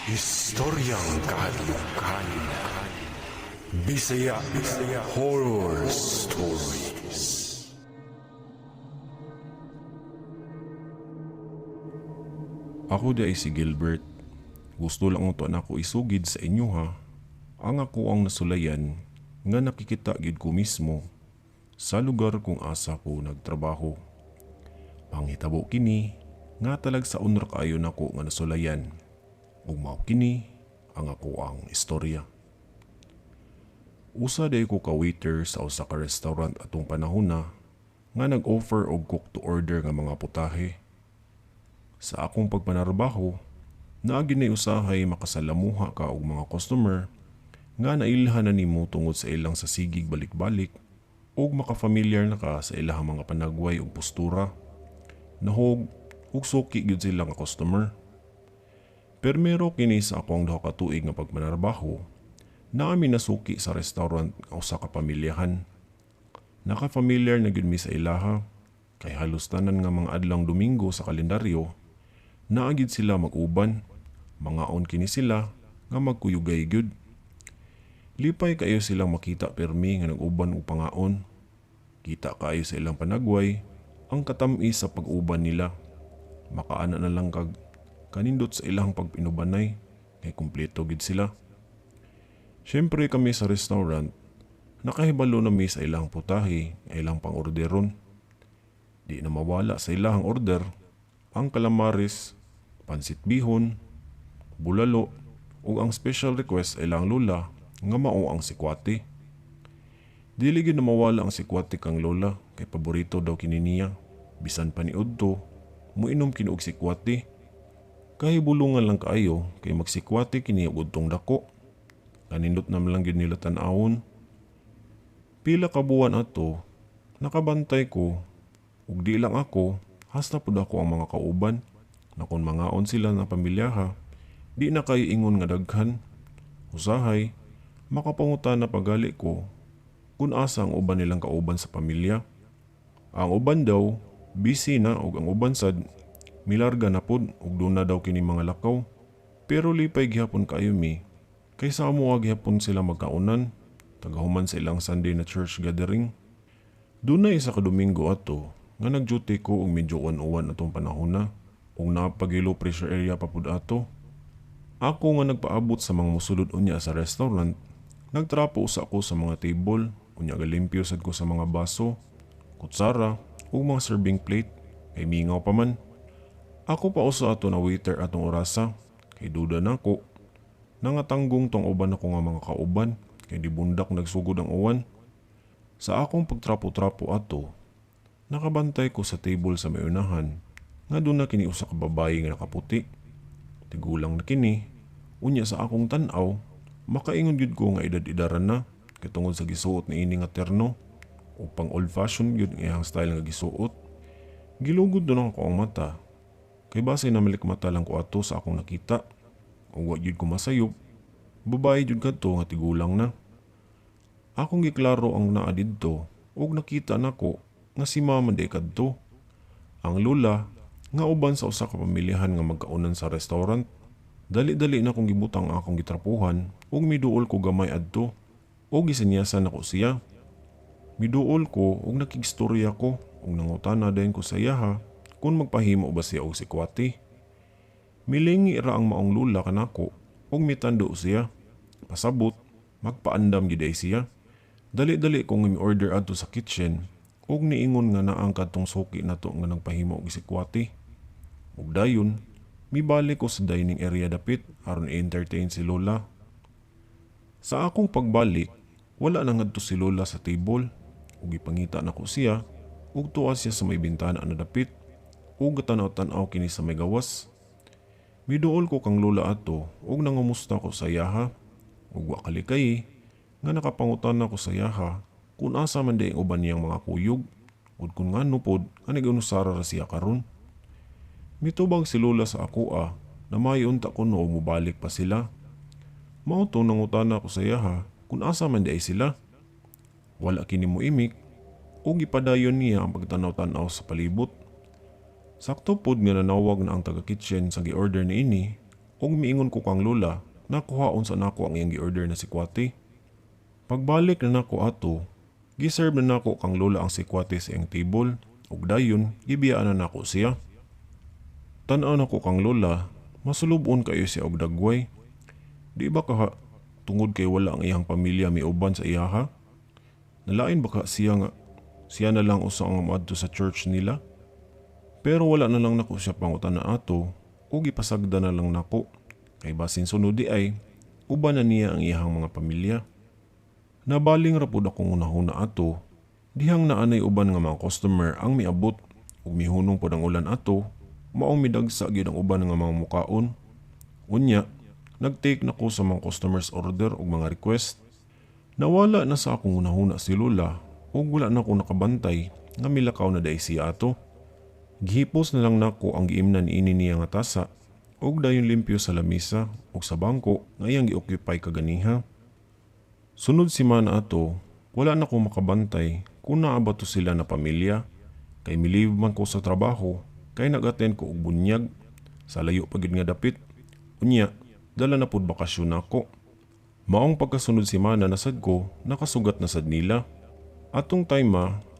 Historyang kahadlukan. Bisaya Horror Stories. Ako di ay si Gilbert. Gusto lang unto nako isugid sa inyo ha. Ang ako ang nasulayan nga nakikita gid ko mismo sa lugar kung asa ko nagtrabaho. Panghitabo kini nga talag sa unra kaayo nako nga nasulayan. Ug mao kini ang ako ang istorya. Usa day ko ka waiter sa usa ka restaurant atong panahona nga nag-offer og cook to order nga mga putahe. Sa akong pagpanarbaho, naa gyud usahay makasalamuha ka og mga customer nga nailhan na nimo tungod sa ilang sasigig balik-balik ug makafamiliar na ka sa ilahang mga panagway ug postura. Nahog ug suki gyud sila nga customer. Permero kini sa akong duha ka tuig nga pagpanarbaho, naa mi nasuki sa restaurant nga usa ka pamilyahan. Naka-familiar na gyud mi sa ilaha kay halos tanan nga mga adlawng Domingo sa kalendaryo naa gyud sila mag-uban, mangaon kini sila nga magkuyugay gyud. Lipay kaayo silang makita permi nga nag-uban og pangaon. Kita kaayo sa ilang panagway ang katam-is sa pag-uban nila. Makaana na lang kag kanindot sa ilang pagpinubanay kay kumpleto gyud sila. Siyempre kami sa restaurant, nakahibalo na mi sa ilang putahe nga ilang pang-orderon. Di na mawala sa ilang order ang calamares, pansit bihon, bulalo ug ang special request sa ilang lola nga mao ang sikwate. Dili gyud na mawala ang sikwate kang lola kay paborito daw kini niya. Bisan pa ni udto, muinom kini og sikwate. Kahibulungan lang kaayo kay magsikwate kini og udtong dako. Kanindot na lang gyud nila tan-awon. Pila ka buwan ato, nakabantay ko ug di lang ako, hasta pud ako ang mga kauban na kung mangaon sila na pamilyaha, di na kayo ingon nga daghan. Usahay, makapangutan na pagali ko kung asa ang uban nilang kauban sa pamilya. Ang uban daw, busy na og ang uban sad, milarga na pod ug duna daw kini mga lakaw. Pero lipay gihapon kaayo mi, kay sa amoa gihapon sila magkaunan, tagahuman sa ilang Sunday na church gathering. Dunay isa ka Domingo ato, nga nag-duty ko og medyo uwan-uwan atong panahon na, ug napag-low pressure area pa pud ato. Ako nga nagpaabot sa mga mosulod unya sa restaurant, nagtrapo usa ko sa mga table, unya galimpyo sad ko sa mga baso, kutsara, ug mga serving plate, kay mingaw pa man. Ako pa usa ato na waiter atong orasa, kay duda nako. Nangatanggong tong uban ako nga mga kauban, kay di bundak nagsugod ang uwan. Sa akong pagtrapo-trapo ato, nakabantay ko sa table sa may unahan, nga doon na kini usa ka babaye nga nakaputi. Tigulang na kini, unya sa akong tan-aw, makaingon gyud ko nga edad-edaran na, kay tungod sa gisuot ni ini nga terno, o pang old fashion gyud ang iyang style nga gisuot. Gilugod doon ako ang mata, kay base na mata lang ko ato sa akong nakita, ug wa gyud ko masayop, babae gyud kadto nga tigulang na. Akong giklaro ang naa didto, ug nakita nako nga si mama di kadto. Ang lola nga uban sa usa ka pamilyahan nga magkaunan sa restaurant. Dali-dali na kong gibutang ang akong gitrapuhan ug miduol ko gamay adto ug gisinyasan nako siya. Miduol ko ug nakigstorya ko ug nangutana dayon ko sa iyaha kung magpahimo ba siya og sikwate. Milingi ra ang maong lula kanako ug mitando siya. Pasabot, magpaandam gid ay siya. Dali-dali kong mi-order adto sa kitchen ug niingon nga naang kadtong suki nato nga nagpahimo og sikwate. Ug dayon, mibalik ko sa dining area dapit aron i-entertain si Lola. Sa akong pagbalik, wala na ngadto si Lola sa table ug gipangita nako siya ug tuwa siya sa may bintana na dapit ug tanaw-tanaw kini sa may gawas. Miduol ko kang Lola ato ug nangumusta ko sa iyaha ug wa kalikay nga nakapangutan ko sa iyaha kung asa man di ang uban niyang mga kuyog ug kung ngano pod nga nag-unusara ra siya karon. Mitubag si Lola sa akoa na may unta kuno og mobalik pa sila. Mao to nangutana ko sa iyaha kung asa man di ay sila. Wala kini mo imik ug gipadayon niya ang pagtanaw-tanaw sa palibot. Sakto pod nga nanawag na ang taga-kitchen sa gi-order niini Ug miingon ko kang lola, nakuhaon sa nako ang iyang gi-order na sikwate. Pagbalik na nako ato, giserve na nako kang lola ang sikwate sa iyang table ug dayon gibiyaan na nako siya. Tan-aw nako kang lola, masulubon kayo siya og dagway. Di ba kaha tungod kay wala ang iyang pamilya miuban sa iyaha? Nalain ba ka siya nga siya na lang usa ang moadto sa church nila? Pero wala na lang nako siya pangutana ato ug gipasagda na lang nako kay basin sunod di ay uban na niya ang iyahang mga pamilya. Nabaling ra pud akong hunahuna ato dihang naanay uban nga mga customer ang miabot ug mihunong pud ang ulan ato, maong midagsa gyud ang uban nga mga mukaon. Unya, nagtake na ko sa mga customers order ug mga request. Nawala na sa akong hunahuna si Lola ug wala na ko nakabantay nga milakaw na diay siya ato. Gihipos na lang nako ang giimnan niini niya nga tasa ug dayon limpyo sa lamisa ug sa bangko nga iyang gi-occupy kaganiha. Sunod semana ato, wala na ko makabantay kung naa ba to sila na pamilya kay mi-leave man ko sa trabaho kay nag-attend ko og bunyag sa layo pa gyud nga dapit. Unya, dala na pud bakasyon nako. Maong pagkasunod semana na sad ko, nakasugat na sad nila. Atong time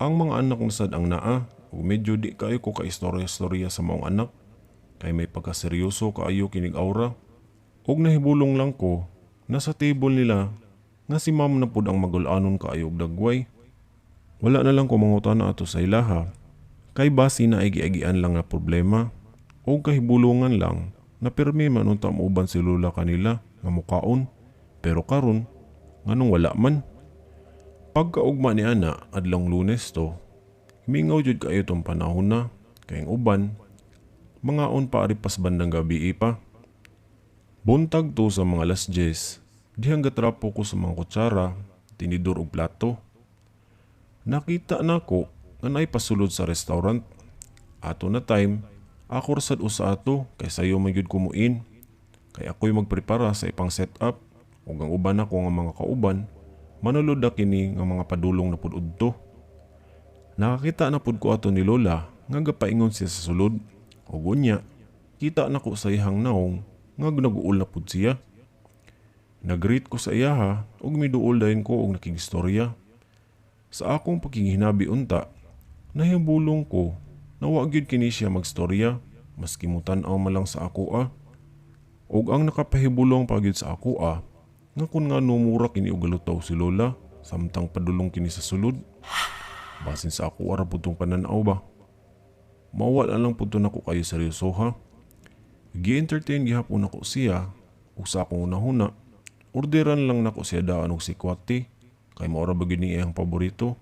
ang mga anak na sad ang naa ug medyo di kaayo ko ka-istorya-istorya sa maong anak kay may pagkaseryoso kaayo kinig aura. Ug nahibulong lang ko nasa table nila nga si ma'am na pud ang magul-anon kaayo og dagway. Wala na lang ko mangutana ato sa ilaha kay basi na ay giagian lang nga problema o kahibulungan lang na pirmi man unta mouban si Lola kanila nga mukaon, pero karon nganong wala man. Pagkaugma ni ana adlong Lunes to, mingaw jud kaayo tong panahon na kay ang uban mangaon pa ari pas bandang gabi pa. Buntag to sa mga alas 10, dihang gatrapo ko sa mga kutsara, tinidor ug plato. Nakita nako nga naay pasulod sa restaurant. Ato na time, ako ra sad usa ato kay sayo man gyud kumuin. Kay ako'y magprepara sa ipang set up ug ang uban nako nga mga kauban manulod na kini nga mga padulong na pud udto. Nakakita na pud ko ato ni Lola nga gapaingon siya sa sulod ug unya kita nako sa iyang naong nga naguol na pud siya. Nag-greet ko sa iyaha ug miduol dayon ko og nakigistorya. Sa akong pakigihinabi unta, nahibulong ko na wa gyud kini siya magstorya maski mutan-aw man lang sa ako ah. Ug ang nakapahibulong pa gyud sa ako ah, nga kun ngano mura kini og galutaw si Lola samtang padulong kini sa sulod. Basin sa ako ara pud tong pananaw ba. Mawala lang pud to nako kayo seryoso ha. Gi-entertain gihapon nako siya ug sa akong hunahuna, orderan lang nako siya daan og sikwate kay mao ra ba gyud ni iyang paborito.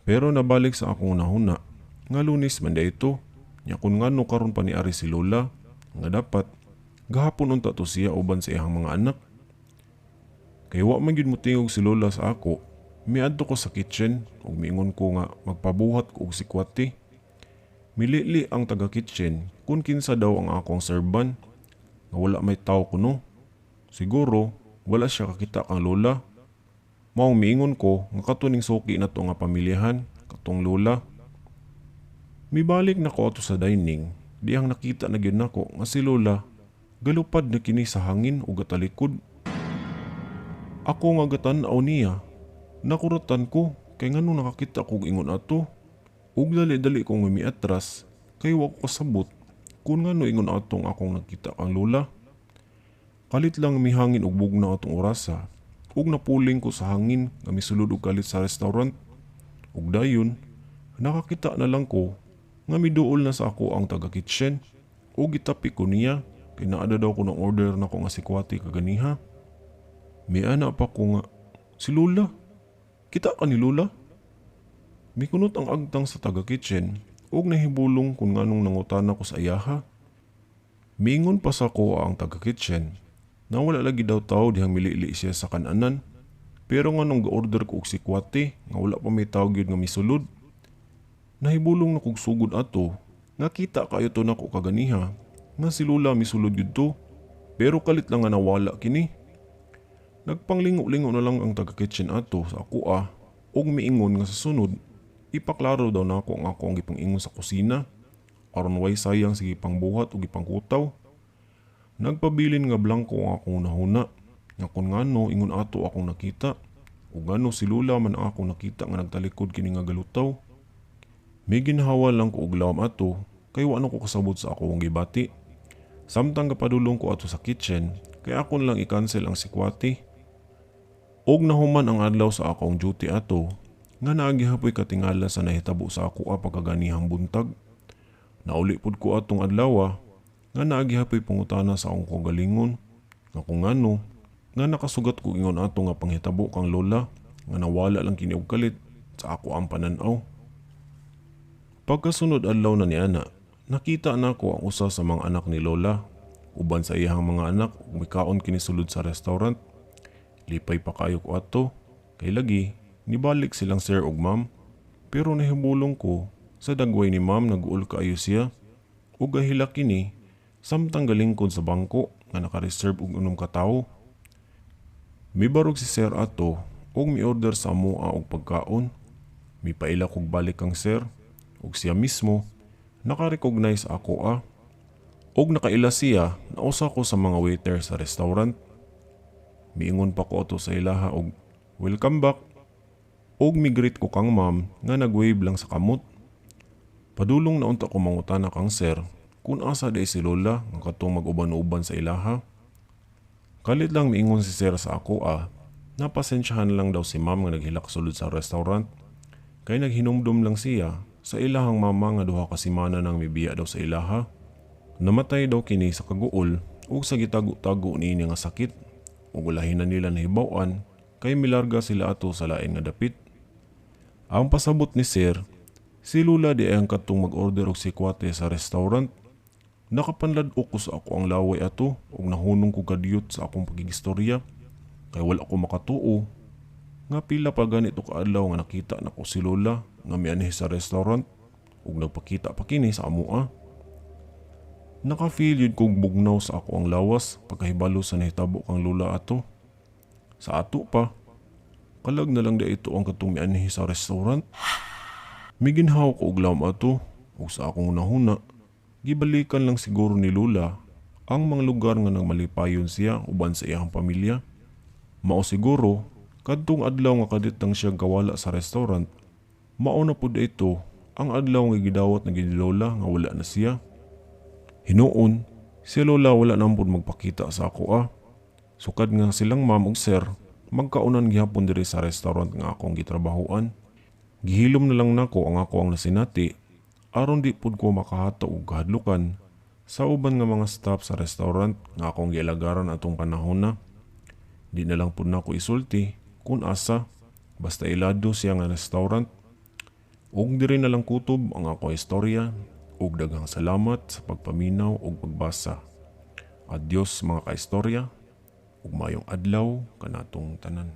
Pero nabalik sa akong hunahuna nga Lunes man diay to, nya kun ngano karon pa ni ari si Lola nga dapat gahapon unta to siya uban sa iyang mga anak. Kay wa man gyud motingog si Lola sa ako, miadto ko sa kitchen ug miingon ko nga magpabuhat ko og sikwate. Milili ang taga kitchen kung kinsa daw ang akong serban nga wala may tao kuno. Siguro wala siya kakita kang Lola. Maong miingon ko nga katuning suki na to nga pamilyahan, katong Lola. Mibalik na ko ato sa dining, dihang nakita na gyud nako nga si Lola galupad na kini sa hangin ug gatalikod. Ako nga gatan-aw niya, nakuratan ko kay ngano nakakita kog ingon ato. Ug dali-dali kong miatras kay wa ko kasabot kung ngano ingon atong akong nakita kang Lola. Kalit lang mihangin og bugnaw atong orasa ug napuling ko sa hangin nga misulod og kalit sa restaurant. Ug dayon, nakakita na lang ko nga miduol na sa ako ang taga kitchen ug gitapi ko niya kay naada daw ko ng order nako nga sikwate kaganiha. Miana pa ko nga, si Lola. Kita ka ni Lola? Mikunot ang agtang sa taga kitchen ug nahibulong kung nganong nangutana ko sa iyaha. Miingon pa sa ko ang taga kitchen na wala lagi daw tao dihang milili siya sa kananan. Pero nganong ga-order ko og sikwate nga wala pa may tao gyud nga misulod. Nahibulong na kog sugod ato nga kita kayo to nako kaganiha nga si Lola misulod gyud to. Pero kalit lang nga nawala kini. Nagpanglingo-lingo na lang ang taga kitchen ato sa ako ah ug miingon nga sa sunod ipaklaro daw nako ang ako ang gipang-ingon sa kusina aron way sayang sige pangbuhat ug gipangkutaw. Nagpabilin nga blangko ang akong hunahuna nga kung ngano ingon ato akong nakita ug ngano si Lola man ang akong nakita nga nagtalikod kini nga galutaw. Miginhawa lang ko og lawom ato kay wa na ko kasabot sa akong gibati. Samtang gapadulong ko ato sa kitchen kay akon lang i-cancel ang sikwate. Og nahuman ang adlaw sa akong duty ato nga naa gihapoy katingala sa nahitabo sa ako pagkaganihang buntag. Nauli pud ko atong adlaw nga naa gihapoy pangutana sa akong kaugalingon nga kung ngano nga nakasugat ko ingon ato nga panghitabo kang lola nga nawala lang kini og kalit sa ako ang panan-aw. Pagkasunod adlaw na niana, nakita nako ang usa sa mga anak ni Lola uban sa iyahang mga anak ug mikaon kini sulod sa restaurant. Lipay pa kayo ko ato kay lagi nibalik silang sir ug ma'am, pero nahibulong ko sa dagway ni ma'am nag-uol kaayo siya ug gahilak kini samtang galingkod sa bangko nga naka-reserve og 6 ka tawo. Mibarog si sir ato ug mi-order sa amoa og pagkaon. Mipaila kog balik kang sir ug siya mismo naka-recognize ako ug nakaila siya na usa ko sa mga waiter sa restaurant. Miingon pa ko ato sa ilaha og welcome back ug mi-greet ko kang ma'am nga nag-wave lang sa kamot. Padulong na unta ko mangutana kang sir kung asa di si Lola nga katong mag-uban-uban sa ilaha. Kalit lang miingon si sir sa ako napasensyahan lang daw si ma'am nga naghilak sulod sa restaurant kay naghinumdum lang siya sa ilahang mama nga 2 ka semana nang mibiya daw sa ilaha. Namatay daw kini sa kaguol ug sa gitago-tago niini nga sakit ug ulahin na nila nahibaw-an kay milarga sila ato sa lain nga dapit. Ang pasabot ni sir, si Lola di ang katong mag-order og sikwate sa restaurant. Nakapanlad-ok ko sa ako ang laway ato ug nahunong ko kadiyot sa akong pagigistorya kay wala ko makatuo nga pila pa ganito kaadlaw nga nakita nako si Lola nga mianhi sa restaurant ug nagpakita pa kini sa amoa. Naka-feel yun kog bugnaw sa ako ang lawas pagkahibalo sa nahitabo kang Lola ato. Sa ato pa, kalag na lang ito ang katong mianhi sa restaurant. Miginhaw ko og lawom ato ug sa akong hunahuna, gibalikan lang siguro ni Lola ang mga lugar nga nagmalipayon siya uban sa iyang pamilya. Mao siguro, kadtong adlaw nga kadit lang siya gawala sa restaurant, mao na pud ito ang adlaw nga gidawat na gid ni Lola nga wala na siya. Hinuon, si Lola wala na pud magpakita sa ako. Sukad nga silang ma'am ug sir, magkaunan gihapon diri sa restaurant nga akong gitrabahoan. Gihilom na lang nako ang ako ang nasinati aron di pud ko makahataw og kahadlukan sa uban nga mga staff sa restaurant nga akong gialagaran atong panahon na. Di na lang pud nako isulti kung asa, basta ilado siya nga restaurant. Ug diri na lang kutob ang ako istorya ug daghang salamat sa pagpaminaw ug pagbasa. Adios mga kaistorya ug maayong adlaw kanatong tanan.